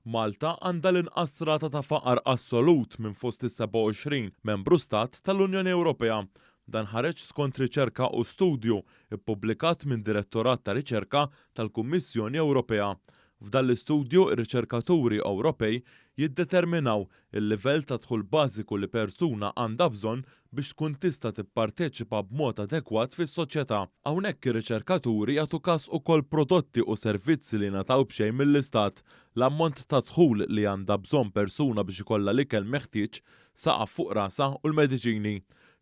Malta għandha l-inqas rata ta' faqar assolut minn fost is-27 membru stat tal-Unjoni Ewropea. Dan ħareġ skont riċerka u studju ppubblikat minn Direttorat ta' Riċerka tal-Kummissjoni Ewropea. F'dan l-istudju, ir-riċerkaturi Ewropej jiddeterminaw il-livell ta' dħul bażiku li persuna għandha bżonn biex tkun tista' tipparteċipa b'mod adekwat fis-soċjetà. Hawnhekk ir-riċerkaturi jagħtu każ ukoll prodotti u servizzi li jingħataw b'xejn mill-Istat, l-ammont ta' dħul li għandha bżonn persuna biex ikollha l-ikel meħtieġ, saqaf fuq rasha u l-mediċini.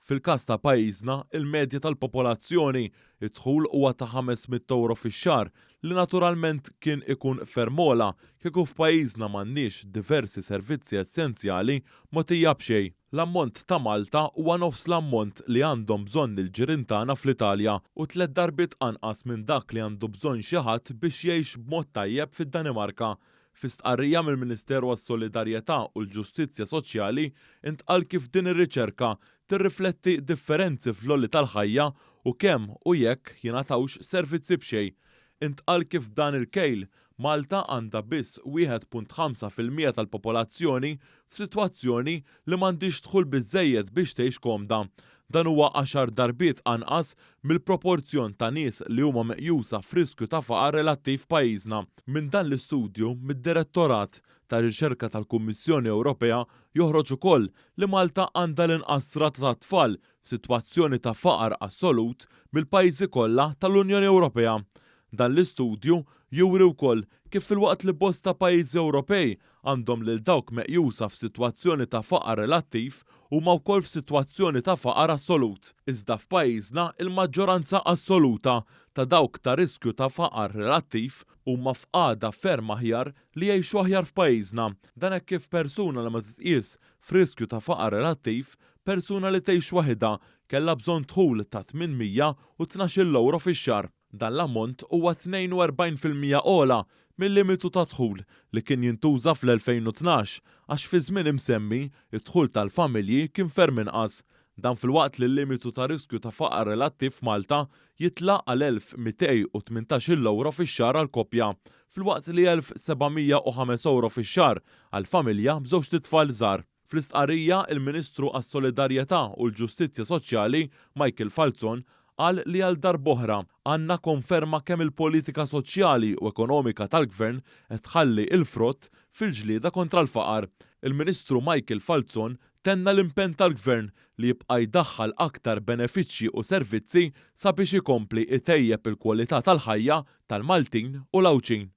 Fil-każ ta' pajjiżna, il-medja tal-popolazzjoni, id-dħul huwa ta' 500 ewro fix-xahar li naturalment kien ikun ferm ogħla kieku f'pajjiżna m'għandniex diversi servizzi essenzjali mogħtija b'xejn. L-ammont ta' Malta huwa nofs l-ammont li għandhom bżonn il-ġirien tagħna fl-Italja u tlett darbiet anqas minn dak li għandu bżonn xi ħadd biex jgħix b'mod tajjeb fid-Danimarka. Fi stqarrija mill-Ministeru għas-Solidarjetà u l-Ġustizzja Soċjali intqal kif din ir-riċerka tirrifletti differenzi fl-għoli tal-ħajja u kemm u jekk jingħatawx servizzi b'xejn. Intqal kif b'dan il-kejl, Malta għandha biss 1.5% tal-popolazzjoni f'sitwazzjoni li m'għandhiex dħul biżżejjed biex tgħix komda. Dan huwa għaxar darbiet anqas mill-proporzjon ta' nies li huma meqjusa f'riskju ta' faqar relattiv f'pajjiżna. Minn dan l-istudju mid-Direttorat ta' Riċerka tal-Kummissjoni Ewropea joħroġ ukoll li Malta għandha l-inqas rata ta' tfal f'sitwazzjoni ta' faqar assolut mill-pajjiżi kollha tal-Unjoni Ewropea. Dan l-istudju juri wkoll kif filwaqt li bosta pajjiżi Ewropej għandhom lil dawk meqjusa f'sitwazzjoni ta' faqar relattiv huma wkoll f'sitwazzjoni ta' faqar assolut. Iżda f'pajjiżna il-maġġoranza assoluta ta' dawk ta' riskju ta' faqar relattiv huma f'qagħda ferm aħjar li jgħixu aħjar f'pajjiżna. Dan hekk kif persuna li ma titqies f'riskju ta' faqar relattiv, persuna li tgħix waħidha, kellha bżonn dħul ta' 812-il ewro fix-xahar. Dan l-ammont huwa 42% ogħla mil-limitu ta' dħul li kien jintuża fl-2012 għax fiż-żmien imsemmi d-dħul tal-familji kien ferm inqas. Dan filwaqt li l-limitu ta' riskju ta' faqar relattiv f'Malta jitla' għal 1,218-il ewro fix-xahar għal koppja, filwaqt li 1,705 ewro fix-xahar għal familja b'żewġt itfal żgħar. Fl-istqarrija, il-Ministru għas-Solidarjetà u l-Ġustizzja Soċjali, Michael Falzon, qal li għal darb'oħra għandna konferma kemm il-politika soċjali u ekonomika tal-Gvern qed tħalli l-frott fil-ġlieda kontra l-faqar. Il-Ministru Michael Falzon tenna l-impenn tal-Gvern li jibqa' jdaħħal aktar benefiċċji u servizzi sabiex ikompli jtejjeb il-kwalità tal-ħajja tal-Maltin u l-Għawdxin.